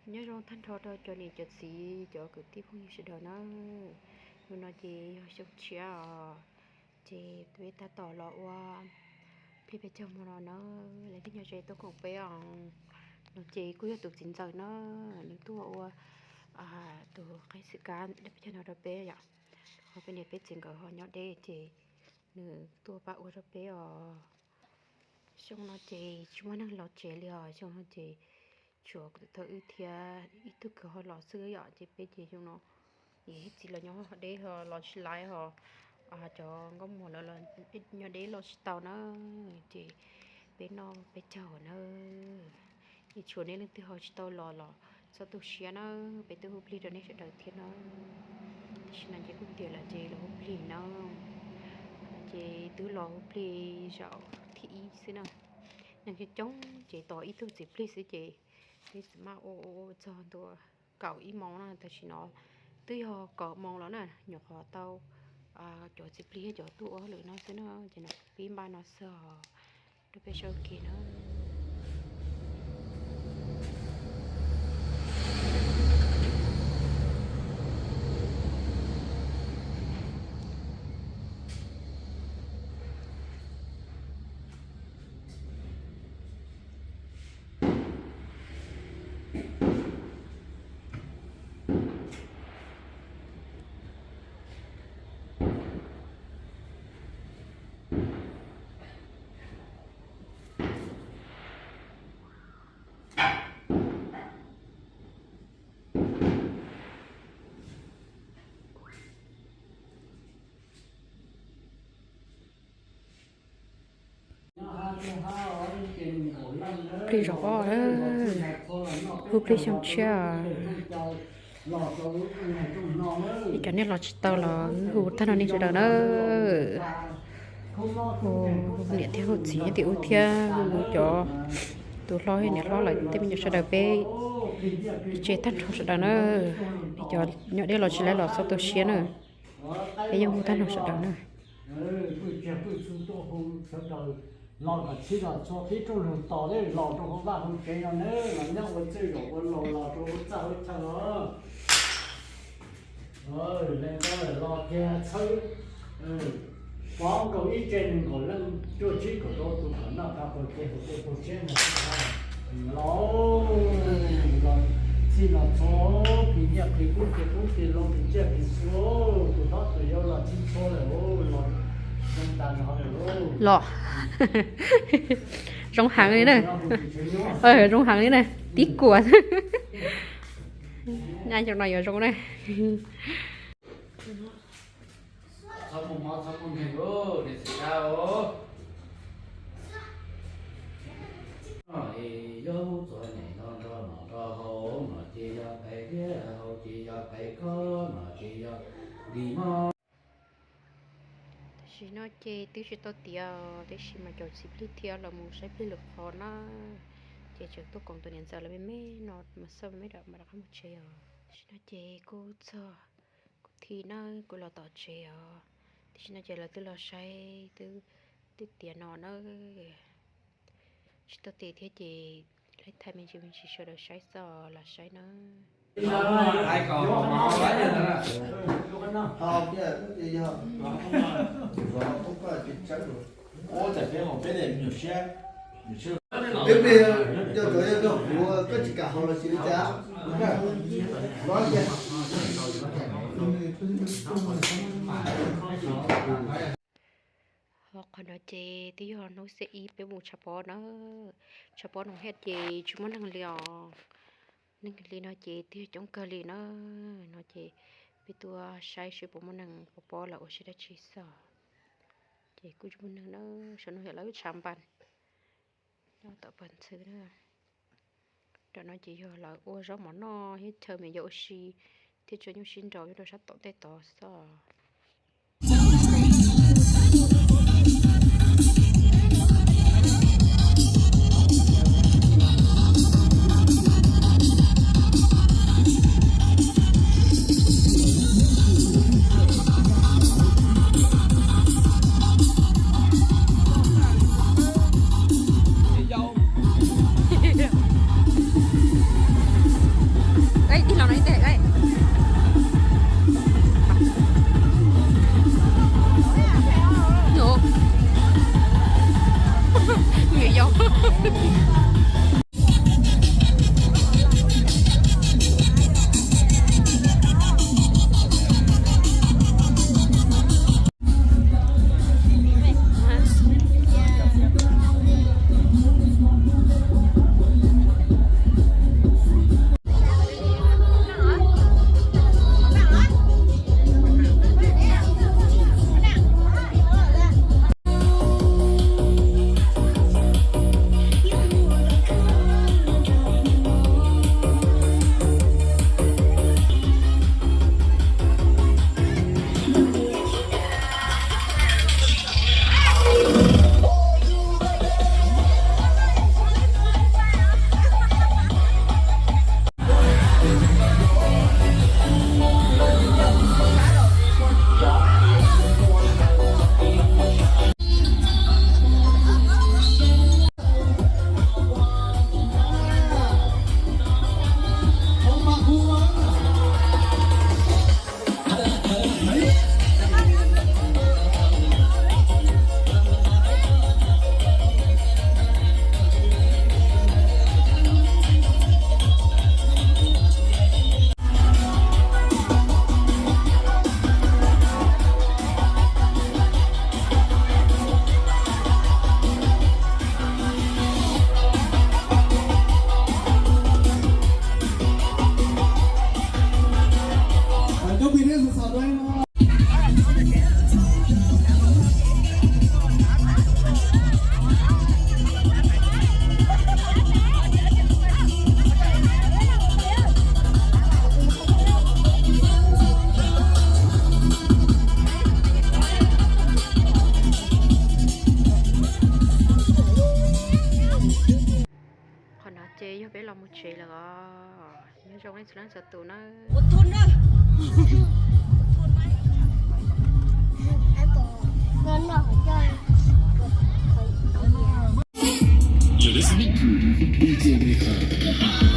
Nyob zoo tag nrho rau cov niam cov txiv cov kwv tij phooj ywg sawv daws na. Hnub no ces yog xyoo tshiab os, ces peb tab tom los ua pliag peb caug hmo no na, leej twg nyob ze tuaj koom peb os. No ces kuj yog tus txiv ntxawm na, nws tuaj ua tus qeeb xwm kab peb caug no rau peb yom. Ho peb niam peb txiv nkawd ho nyob deb ces nws tuaj pab ua rau peb os. Xyoo no ces tsis muaj neeg los tsev li os, xyoo no ces tshuav kuv tus thaum wb thiab ib tug kwv ho los xwb yom, ces peb ces xyoo no niam thiab txiv los nyob deb ho los tsis laiv ho, cov nkauj muam lawv los nyob deb los tsis tau na, ces peb noj peb caug na. Es tshuav nej leej twg ho tsis tau los los txhob tu siab na, peb twb hu plig rau nej sawv daws thiab na. Tam sim no ces kuj tiav lawm ces los hu plig na. Ces twb los hu plig zaum thib ib xwb na. Neeg coob coob ces tos ib tug txiv plig xwb ces peb txawm maj ua ua ua txog ntua kaum ib moos na, tam sim no twb yog kaum moos los na, nyuam qhuav tau cov txiv plig thiab cov tuaj ua hauj lwm no xwb na, ces no pib npaj no xwb os. Rau peb saib ua ke na. Plig zaum ob, hu plig xyoo tshiab. Ib cov nej los tsis tau los hu tag nrho nej sawv daws na. Hu niam thiab hu txiv nyob tim ub thiab hu cov tus hlob niam hlob lawv tej me nyuam sawv daws peb ib tse tag nrho sawv daws na. Cov nyob deb los tsis laiv los txhob tu siab na. Peb yeej hu tag nrho sawv daws na. Los kom txhij los txhua qib rooj lug tos los rau hauv vaj hauv tsev no na, los nyob ua txwj zaum ua laus los rau hauv txaj hauv chaw os. Leej koj los kiag txhawb pov nkaus ib tse nees nkaum leej cuaj tsib kaum rau tus kom noj tau pawg kev hauv tej pawg tsev no los, los txhij los txhua, plig nyiaj plig kub plig qub plig loo plig tsiaj plig txhu, tus hlob tus yau los txhij txhua lawm los zoo tas zog lawm. Los zoo heev li na. Zoo heev li na, tib kuam. Nyaj xyoo no yuav zoo na. Tam sim no ces twb tsis tau tiav, tab sis mas cov txiv plig thiab los mus saib plig lwm qhov na, ces tseem tuaj koom tus niam ntxawm lawv me me no mas xwb, me me mam rov qab mus tsev os. Tam sim no ces kuj txog kuv thij na, kuv los tom tsev os. Tam sim no ces lawv twb los saib, twb tiav no na, tsis tau tiav thiab ces lawv thaij me ntsis me ntsis sawv daws saib xwb, los saib na. Peb plig, yog cov yog kuv, koj tsis kam haus los sis li cas? Ho qhov no ces twb yog hnub xiab ib peb mus tshav pob na, tshav pob no thiab ces tsis muaj neeg li os. Neeg li no ces twb yog coob kawg li na. No ces peb tuaj saib seb puas muaj neeg pov pob lawv ua si dab tsi xwb. Ces kuj tsis muaj neeg na, saum no yog lawv tshav npas nyob tom pawg ntxhw na. Nram no ces yog lawv ua zaub mov noj thiab chaw me nyuam ua si thiab tso nyuj sib nraus nyob rau sab tom tej tod xwb. Peb los mus tsev lawm os. Nyob zoo nej txhua leej txhua tus nawb. You're listening to D J Nathan.